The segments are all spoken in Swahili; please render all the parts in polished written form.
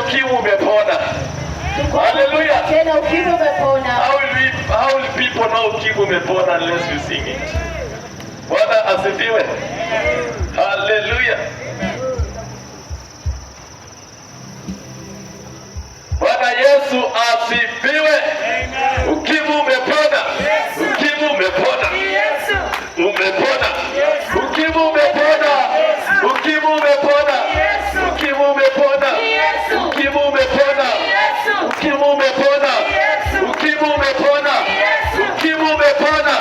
ukimwi umepona. Tuko Hallelujah. tena, ukimwi umepona. How will people know ukimwi umepona unless you sing it? Bwana asifiwe. Hallelujah. Bwana Yesu asifiwe. Ukimwi umepona. Ukimwi umepona. Umepona. Ukimwi umepona. Ukimwi umepona. Ukimwi umepona. Ukimwi umepona. Ukimwi umepona. Ukimwi umepona. Ukimwi umepona.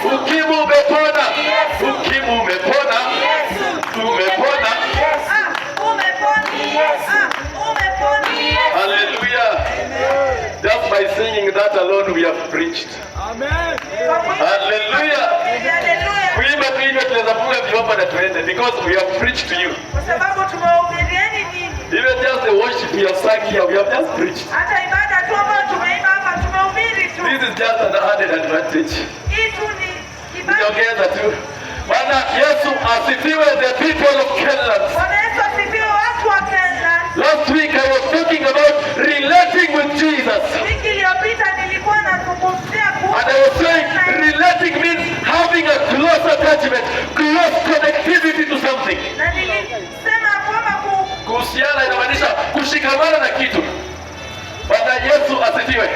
Ukimwi umepona. Ukimwi umepona. Umepona. Hallelujah. Just by singing that alone we have preached. Hallelujah. Kuimba tu hivyo tunaweza funga vyombo na tuende because we have preached to you. Kwa sababu tumewahubirieni nyinyi. Even just the worship we have sung here, we have just preached. Hata ibada tu ambayo tumeimba hapa tumehubiri tu. This is just an added advantage. Hii tu ni kibali. Niongeza tu. Bwana Yesu asifiwe, the people of Kenya. Bwana Yesu asifiwe, watu wa Kenya. Last week I was talking about relating with Jesus. Wiki iliyopita nilikuwa nazungumzia kuhusu And I was saying relating means having a close attachment, close connectivity to something. Na nilisema kwamba Kuhusiana inamaanisha kushikamana na kitu. Bwana Yesu asifiwe.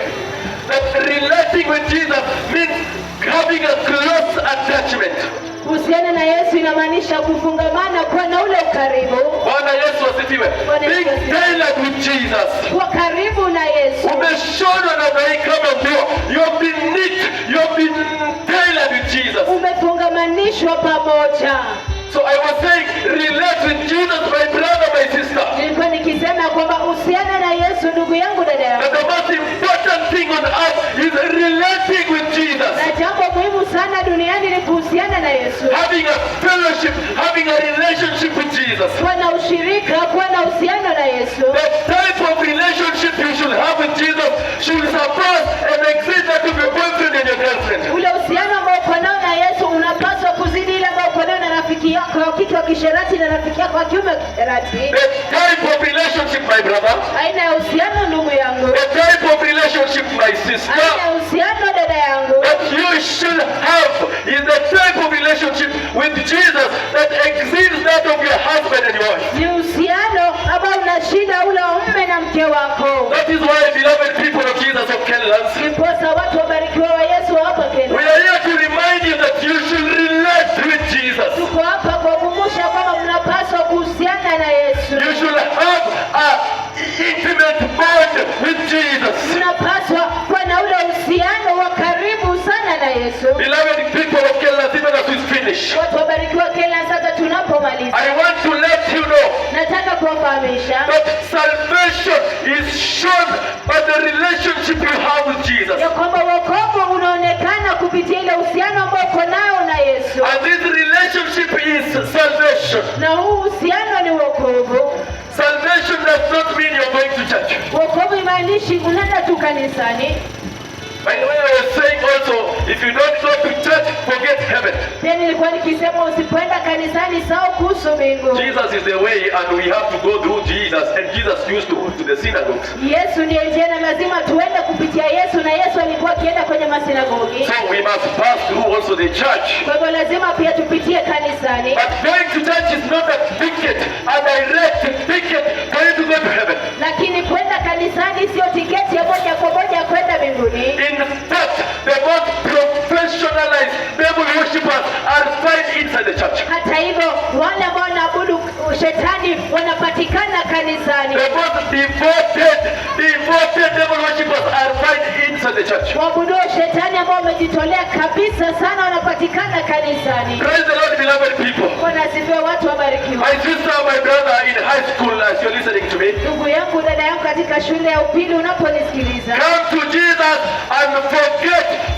That relating with Jesus means having a close attachment. Kuhusiana na Yesu inamaanisha kufungamana, kuwa na ule ukaribu, Bwana Yesu asifiwe. Being tailored with Jesus. Kuwa karibu na Yesu. Umeshonwa namna hii kama nguo. You have been knit, you have been tailored with Jesus. Umefungamanishwa pamoja. So I was saying, relate with Jesus, my brother, my sister. Nilikuwa nikisema kwamba uhusiana na Yesu, ndugu yangu, dada yangu. That the most important thing on earth is relating with Jesus. Na jambo muhimu sana duniani ni kuhusiana na Yesu, Having a fellowship, having a relationship with Jesus. Kuwa na ushirika, kuwa na uhusiano na Yesu. The type of relationship you should have with Jesus should surpass and exceed that of your boyfriend and your girlfriend. Ule uhusiano ambao uko nao na Yesu unapaswa kuzidi ile ambao uko nao na rafiki yako wa kike wa kisherati na rafiki yako wa kiume wa kisherati. The type of relationship, my brother, Aina ya uhusiano, ndugu yangu, the type of relationship, my sister, aina ya uhusiano, dada yangu, that you should have is the type of relationship with Jesus that exceeds that of your husband and your wife. Ni uhusiano ambao unashinda ule wa mume na mke wako. That is why, beloved people of Jesus of Kenlands, Ndiposa watu wabarikiwa wa Yesu wa hapa Kenya, we are here to remind you that you should relate with Jesus. Tuko hapa kuwakumbusha kwamba mnapaswa kuhusiana na Yesu. You should have a intimate bond with Jesus. Mnapaswa kuwa na ule uhusiano wa karibu sana na Yesu. Beloved people of Kenlands, even as we finish, Watu wabarikiwa Kenya, sasa tunapomaliza, I want to let you know nataka kuwafahamisha that salvation is shown by the relationship you have with Jesus. Ya kwamba wokovu unaonekana kupitia ile uhusiano ambao uko nao na Yesu, And this relationship is salvation. Na huu uhusiano ni wokovu. Salvation does not mean you're going to church. Wokovu imaanishi unaenda tu kanisani. By the way, I was saying also, if you don't go to church, forget heaven. Pia nilikuwa nikisema usipoenda kanisani, sahau kuhusu mbingu. Jesus is the way, and we have to go through Jesus. And Jesus used to go to the synagogues. Yesu ndiye njia na lazima tuende kupitia Yesu, na Yesu alikuwa akienda kwenye masinagogi. So we must pass through also the church. Kwa hivyo lazima pia tupitie kanisani, But going to church is not a ticket, a direct ticket for you to go to heaven. Lakini kwenda kanisani sio tiketi ya moja kwa moja kwenda mbinguni. In fact, the most professionalized devil worshippers are found inside the church. Hata hivyo, wale ambao wanaabudu shetani wanapatikana kanisani. The most devoted devil worshippers are found inside the church. Waabuduo shetani ambao wamejitolea kabisa sana wanapatikana kanisani. Praise the Lord, beloved people. Bwana asifiwe, watu wabarikiwa. My sister, my brother in high school, as you're listening to me, Ndugu yangu, dada yangu katika shule ya upili, unaponisikiliza, come to Jesus and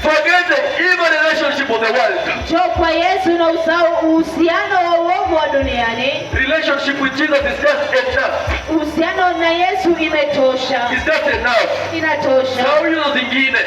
forget the evil relationship of the world. Njoo kwa Yesu na usahau uhusiano wa uovu wa duniani. Relationship with Jesus is just enough. Uhusiano na Yesu imetosha, It's just enough. inatosha. Sahau hizo zingine.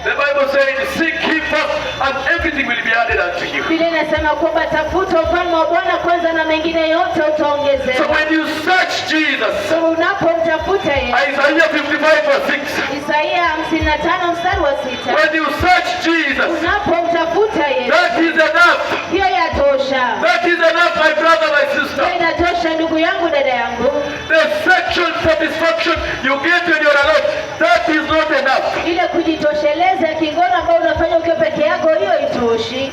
The Bible says, "Seek him first, and everything will be added unto you." Biblia inasema kwamba tafuta ufalme wa Bwana kwanza na mengine yote So utaongezewa. when you search Jesus, So unapomtafuta yeye, Isaiah 55 verse 6, Isaia 55 mstari wa 6, when you search Jesus, unapomtafuta yeye, that is enough. Hiyo yatosha. That is enough, my brother, my sister. Hiyo inatosha, ndugu yangu, dada yangu. The sexual satisfaction you get when you're alone, that is not enough. Ile kujitosheleza kingono ambayo unafanya ukiwa peke yako, hiyo itoshi.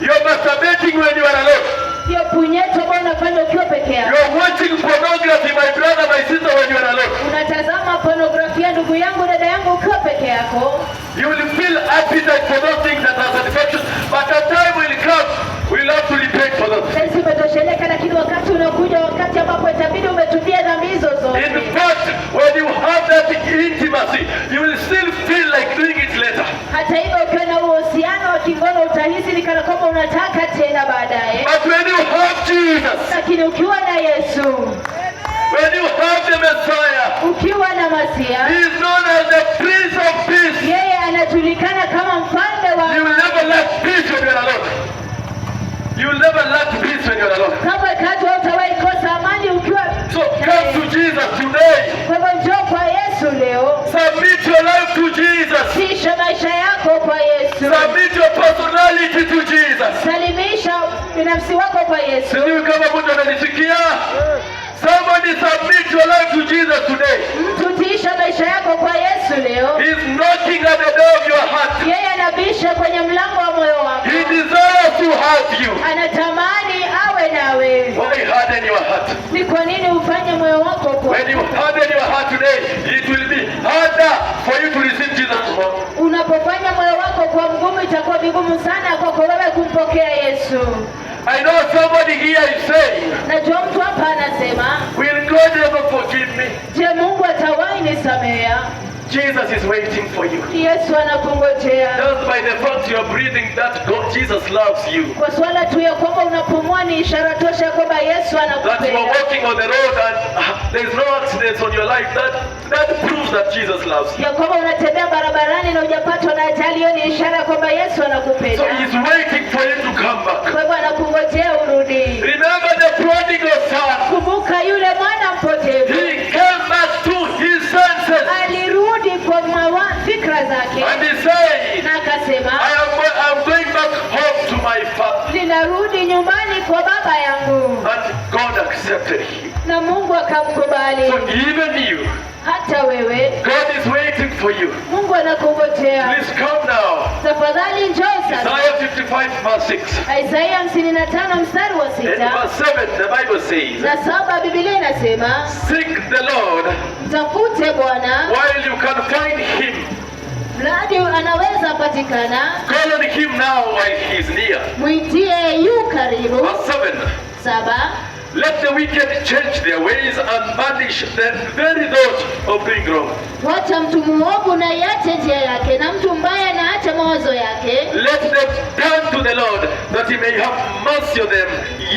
You're masturbating when you are alone. Hiyo punyeto ambayo unafanya ukiwa peke yako. You're watching pornography, my brother, my sister, when you are alone. Unatazama pornografia, ndugu yangu, dada yangu, ukiwa peke yako. You will feel appetite for those things that are satisfaction, but a time will come, we'll have to repent for those. Sasa umetosheleka, lakini wakati unakuja, wakati ambapo itabidi umetubia dhambi hizo In zote. Fact, when you have that intimacy, you will still feel like doing it later. Hata hivyo, ukiwa na uhusiano wa kingono utahisi ni kana kwamba unataka tena baadaye. But when you have Jesus, Lakini ukiwa na Yesu, when you have the Messiah, ukiwa na Masia, he is known as the Prince of Peace. Yeye anajulikana kama mfalme wa You will never lack peace when you're alone. You will never lack peace when you're alone. Kamwe katu hautawahi kosa amani ukiwa So come to Jesus today. Kwa hivyo njoo kwa Yesu leo, Submit your life to Jesus. tisha maisha yako kwa Yesu, Submit your personality to Jesus. Salimisha binafsi wako kwa Yesu. Sijui kama mtu ananisikia. Somebody submit your life to Jesus today. Mtu tiisha maisha yako kwa Yesu leo. He's knocking at the door of your heart. Yeye anabisha kwenye mlango wa moyo wako, He desires to have you. Anatamani awe nawe. Why harden your heart? Ni kwa nini ufanye moyo wako kwa When you harden your heart today, it will be harder for you to receive Jesus tomorrow. Unapofanya moyo wako kwa mgumu, itakuwa vigumu sana kwako wewe kumpokea Yesu. I know somebody here is saying, Najua mtu hapa anasema, "Will God ever forgive me?" Je, Mungu atawahi nisamehea? Jesus is waiting for you. Yesu anakungojea. Just by the fact you are breathing, that God, Jesus loves you. Kwa swala tu ya kwamba unapumua ni ishara tosha ya kwamba Yesu That you are anakupenda. Walking on the road and there is no accidents on your life, that proves that Jesus loves you. Ya kwamba unatembea barabarani na hujapatwa na ajali, hiyo ni ishara ya kwamba Yesu anakupenda. So he's waiting for you to come back. Kwa hivyo anakungojea urudi. Remember the prodigal son. Kumbuka yule mwana mpotevu He came back to his senses alirudi kwa fikra zake and he said, na akasema, "I'm going back home to my father." Ninarudi nyumbani kwa baba yangu, And God accepted him. Na Mungu akamkubali. So even you, Hata wewe God is waiting for you. Mungu anakungojea. Please come now. Tafadhali njoo sasa. Isaiah 55 verse 6. Isaia 55 mstari wa And 6 verse 7, the Bible says, na 7, Biblia inasema, "Seek the Lord mtafute Bwana while you can find him. mradi anaweza patikana, Call on him now while he is near." mwitie yu karibu. Verse 7. 7. Let the wicked change their ways and banish the very thought of doing wrong. Wacha mtu muovu na iache njia yake, na mtu mbaya na aache mawazo yake. Let them turn to the Lord, that he may have mercy on them.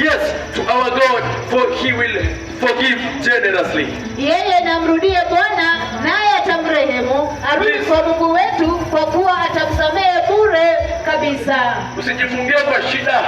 Yes, to our God, for he will forgive generously. Yeye na amrudie Bwana, naye atamrehemu, arudi Please. Kwa Mungu wetu, kwa kuwa atamsamehe bure kabisa. Usijifungie kwa shida.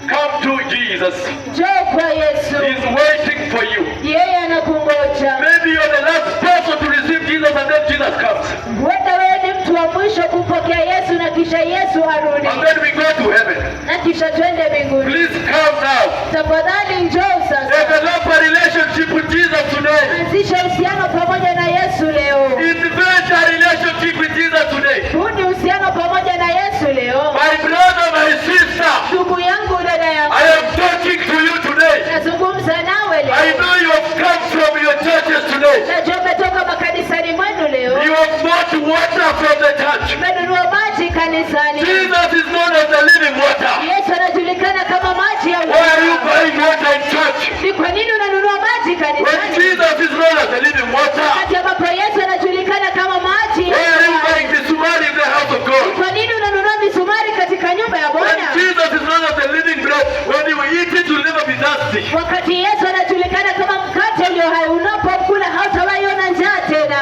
Come to Jesus. Njoo kwa Yesu, He's waiting for you. Yeye anakungoja. Maybe you're the last person to receive Jesus and then Jesus comes. Huenda wewe ni mtu wa mwisho kumpokea Yesu na kisha Yesu arudi And then we go to heaven. Na kisha twende mbinguni. Please come now. Tafadhali njoo sasa. Develop a relationship with Jesus today. Anzisha uhusiano pamoja na Yesu leo. Invent a relationship with Jesus today. Buni uhusiano pamoja na Yesu leo. My brother, my sister, Ndugu yangu, dada yangu, I am talking to you today. Nazungumza nawe leo. I know you have come from your churches today. Najua umetoka makanisani mwenu leo. You have bought water from the church. Umenunua maji kanisani. Jesus is known as the living water. Yesu anajulikana kama maji ya Why are you uzima. buying water in church? Ni kwa nini unanunua maji When kanisani? Jesus is known as the living water, Wakati ambapo Yesu anajulikana kama maji ya why are you uzima. buying misumari in the house of God? Kwa nini unanunua misumari katika nyumba ya When Bwana? Jesus is known as the living bread, when you eat it, you'll never be thirsty. Wakati Yesu anajulikana kama mkate ulio hai, unapokula hautawahi ona njaa tena.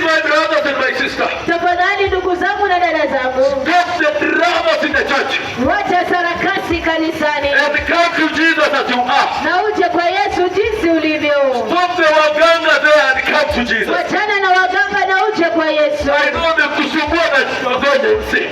my brothers and my sister, Tafadhali ndugu zangu na dada zangu, stop the dramas in the church wacha sarakasi kanisani and come to Jesus as you are. Na uje kwa Yesu jinsi ulivyo. Stop the waganga there and come to Jesus. Wachana na waganga na uje kwa Yesu. I know wamekusumbua na wagonjwa msi,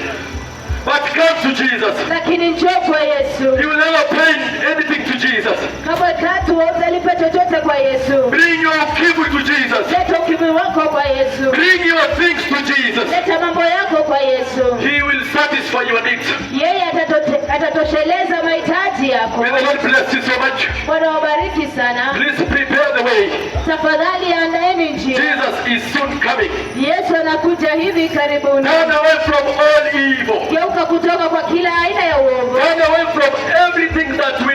but come to Jesus. Lakini njoo kwa Yesu. You will never pay anything to Jesus. Kama tatu hautalipa chochote kwa Yesu. Bring your ukimwi to Jesus. Leta ukimwi wako kwa Yesu. Bring your things to Jesus. Leta mambo yako kwa Yesu. He will satisfy your needs. Yeye atatosheleza mahitaji yako. May the Lord bless you so much. Bwana wabariki sana. Please prepare the way. Tafadhali andaeni njia. Jesus is soon coming. Yesu anakuja hivi karibuni. Turn away from all evil. Geuka kutoka kwa kila aina ya uovu. Turn away from everything that will